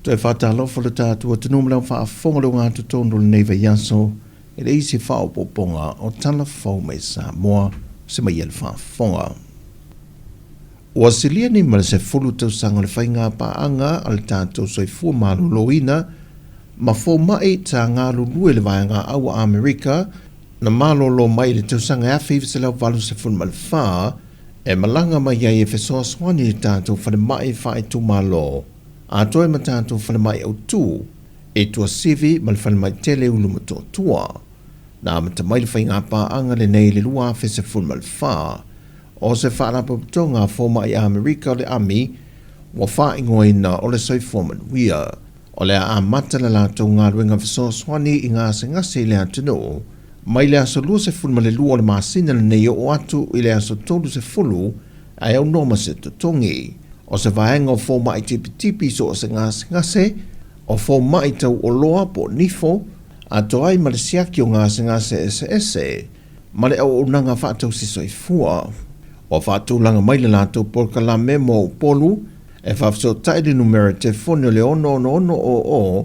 Toe faatalofa lo tatou atunuu ma le faafofoga o le ogatotonu o lenei vaiaso i le isi faaopoopoga o Tala Fou mai Samoa se mai le faafofoga. Ua silia nei ma le 10 tausaga o le faiga paaga a le tatou soifua maloloina ma fomai sa galulue i le vaega au a Amerika na malolo mai i le tausaga 1984 e malaga mai ai e fesoasoani i le tatou falemai faaitumalo atoa ma tatou falemai autū e Tuasivi ma le falemai tele Ulumotootua. Na amata mai le faiga paaga lenei i le 2014 o se faalapotopotoga a fomai Amerika o le AMI ua faaigoaina o le Soifua Manuia. O le a amata le latou galuega fesoasoani i gasegase i le atunuu mai le aso 22 o le masina lenei oo atu i le aso 30 ae aunoa ma se totogi. O se vaega o fomai tipitipi so o se gasegase, o fomai tauoloa po o nifo, atoa ai ma le siaki o gasegase eseese ma le auaunaga faatausi soifua. Ua faatulaga mai le latou polokalame mo Upolu e faafesootai le numera telefoni o le 66600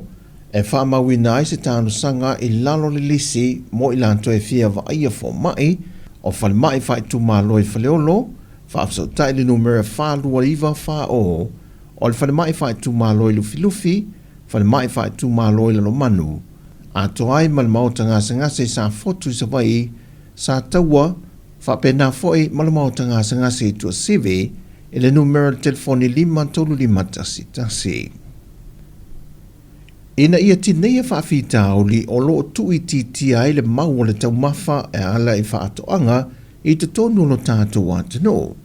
e faamauina ai se talosaga i lalo o le lisi mo i latou e fia vaaia fomai o falemai faaitumalo i Faleolo, faafesootai le numera 42940 o le falemai faaitumalo i Lufilufi, falemai faaitumalo i Lalomanu, atoa ai ma le maota gasegase i Safotu i Savaii, Sataua, faapena foi ma le maota gasegase i Tuasivi i le numera o le telefoni 53511. Ina ia tineia faafitauli o lo o tuuitiitia ai le mau o le taumafa e ala i faatoaga i totonu o lo tatou atunuu,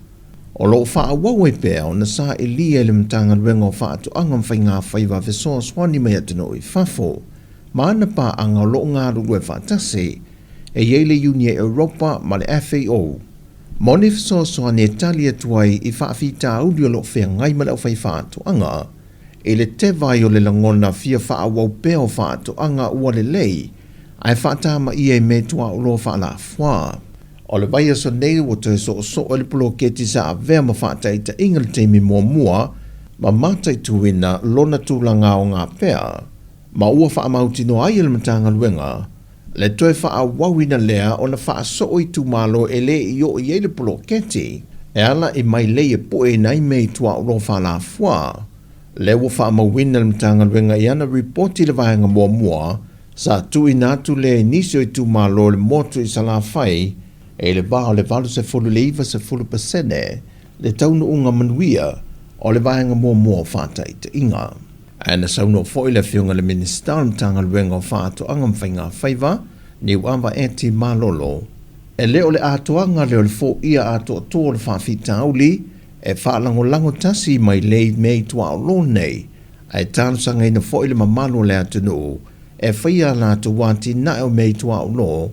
o lo o faaauau ai pea ona sailia e le Matagaluega o Faatoaga ma Faigafaiva fesoasoani mai atunuu i fafo ma ana paaga o lo o galulue faatasi e i ai le Iuni Europa ma le FAO mo ni fesoasoani e tali atu ai i faafitauli o lo o feagai ma le aufaifaatoaga i le teva ai o le lagona fia faaauau pea o faatoaga ua lelei ae faatamaia i mea tuaoloa faalafuā. O le vaiaso nei ua toe soosoo i le poloketi sa avea ma faataitaiga le taimi muamua ma mataituina lona tulaga aoga pea ma ua faamautinoa ai e le Matagaluega le toe faaauauina lea ona faasoo itumalo e le i oo i ai le poloketi e ala i mailei e pueina ai mea i tuaoloa faalafuā. Lea ua faamauina le Matagaluega i ana ripoti i le vaega muamua sa tuuina atu lea i nisi o itumalo o le motu i Salafai e i le va o le 80 i le 90% le taunuuga manuia o le vaega muamua o faataitaiga. Ae na saunoa foi le Afioga i le Minisita o le Matagaluega o Faatoaga ma Faigafaiva, Niuava Eti Malolo, e le o le atoaga lea o le foia atoatoa o le faafitauli e faalagolago tasi mai lei mea i tuaolo nei, ae talosagaina foi le mamalu o le atunuu e faia a latou atinae o mea i tuaolo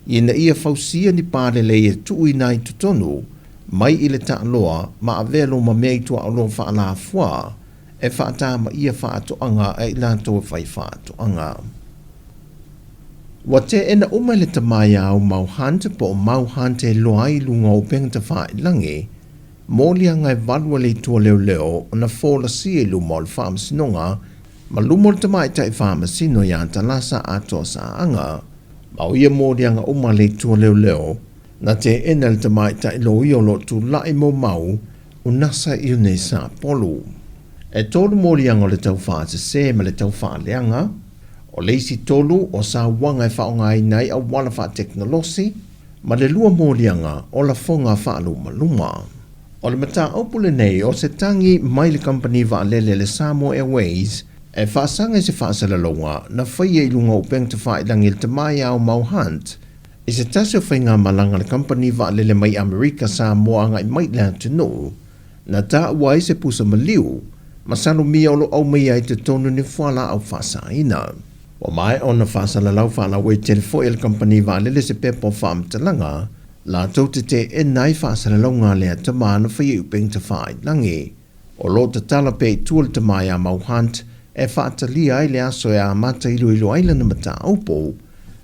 ina ia fausia ni palelei e tuuina ai totonu mai i le taaloa ma avea loma mea i tuaolo faalafuā e faatamaia faatoaga a i latou e fai faatoaga. Ua teena uma e le tama ia Aumau Hunt po o Mau Hunt e iloa ai i luga o upega tafailagi, moliaga e valu a le Itu o Leoleo na folasia i luma o le Faamasinoga ma luma o le Tamaitai Faamasino ia Talasa Atoa Saaga. Ma o ia moliaga uma a le Itu o Leoleo na teena e le Tamaitai Loia o lo o tulai mo Mau Unasa Iune Sapolu. E tolu moliaga o le tau faasese ma le tau faaleaga. O le isi tolu o sauaga e faaaogaina ai auala faatekonolosi ma le lua moliaga o lafoga faalumaluma. O le mataupu lenei o se tagi mai le kamupani vaalele le Samoa Airways e faasaga i se faasalalauga na faia i luga o upega tafailagi i le tama ia Aumau Hunt i se tasi o faigamalaga a le kamupani vaalele mai Amerika Samoa agai mai i le atunuu na taua ai se pusa maliu ma salomia o lo o aumaia ai totonu ni fualaau faasaina. Ua maea ona faasalalau faalauaitele foi e le kamupani vaalele se pepa o faamatalaga latou te teena ai faasalalauga a lea tama na faia i upega tafailagi. O lo o tatala pea i tua le tama ia Mau Hunt e faatalia ai le aso e amata iloilo ai lana mataupu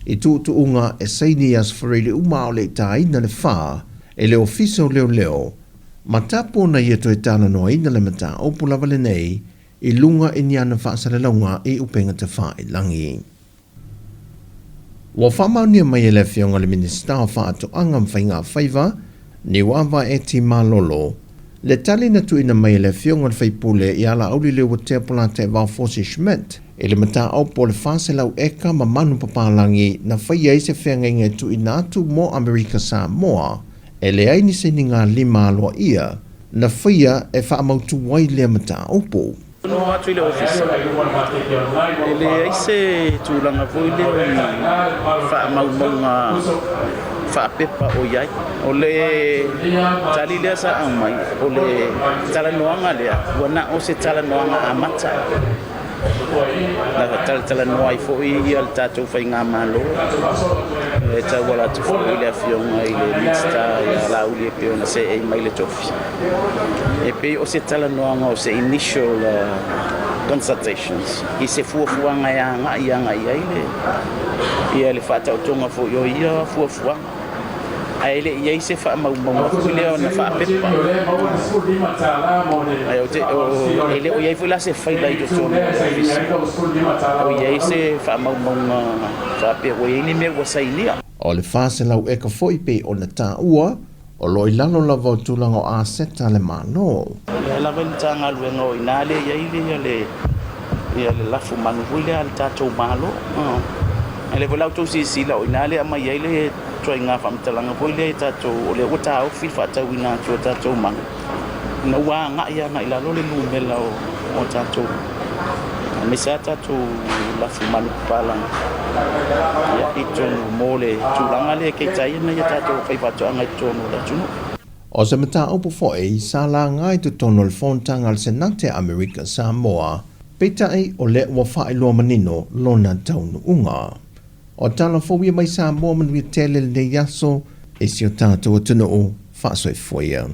i tuutuuga e saini i Aso Faraile uma a o le i tāina le 4 e le Ofisa o Leoleo ma tapu ona ia toe talanoaina le mataupu lava lenei. i luga i ni ana faasalalauga i upega tafailagi. Ua faamaonia mai e le Afioga i le Minisita o Faatoaga ma Faiga Faiva, Niuava Eti Malolo, le tali na tuuina mai e le Afioga i le sui usufono ia Laauli Leuatea Polataivao Fosi Schmidt i le mataupu o le 400 eka ma manu papalagi na faia ai se feagaiga e tuuina atu mo Amerika Samoa e leai ni sainigalima aloaia na faia e faamautu ai lea mataupu. Noho atu i le ofisa, e leai se tulaga foi lea o ni faamaumauga faapepa o i ai. O le tali lea sa aumai, o le talanoaga lea, ua na o se talanoaga amata. Na talatalanoa ai foi le tatou faigamalo e tauala atu foi i le Afioga i le Minisita ia Laauli e pei ona seei mai le tofi. E pei o se talanoaga o se initial consultations i se fuafuaga e agai agai i ai le ia le faataotoga foi o ia fuafuaga. Ae le i i ai se faamaumauga foi lea ona faapepa. Ae ou te, e le o i ai foi la se faila i totonu o le ofisa o i ai se faamaumauga faapea ua i ai ni mea ua sainia. O le 400 eka foi pei ona taua, O lo o i lalo lava o tulaga o aseta a le Malo. O lea lava i le Matagaluega o i ina lea e i ai le ia le lafu manu foi lea a le tatou Malo. A lea foi la ua outou silasila o i ina lea e aumai ai le ituaiga faamatalaga foi lea i tatou, o lea ua taofi le faatauina atu o tatou manu, ina ua agai agai i lalo le numera o tatou, aemaise lava tatou lafu manupapalagi i totonu mo le tulaga lea e keita ai nai a tatou faifaatoaga i totonu o le atunuu. O se mataupu foi sa laga i totonu o le Fonotaga a le Senate a Amerika Samoa, peitai o lea ua faailoa manino lona taunuuga. O tala fou ia mai Samoa manuia tele lenei aso i si o tatou atunuu. Faasoifua ia.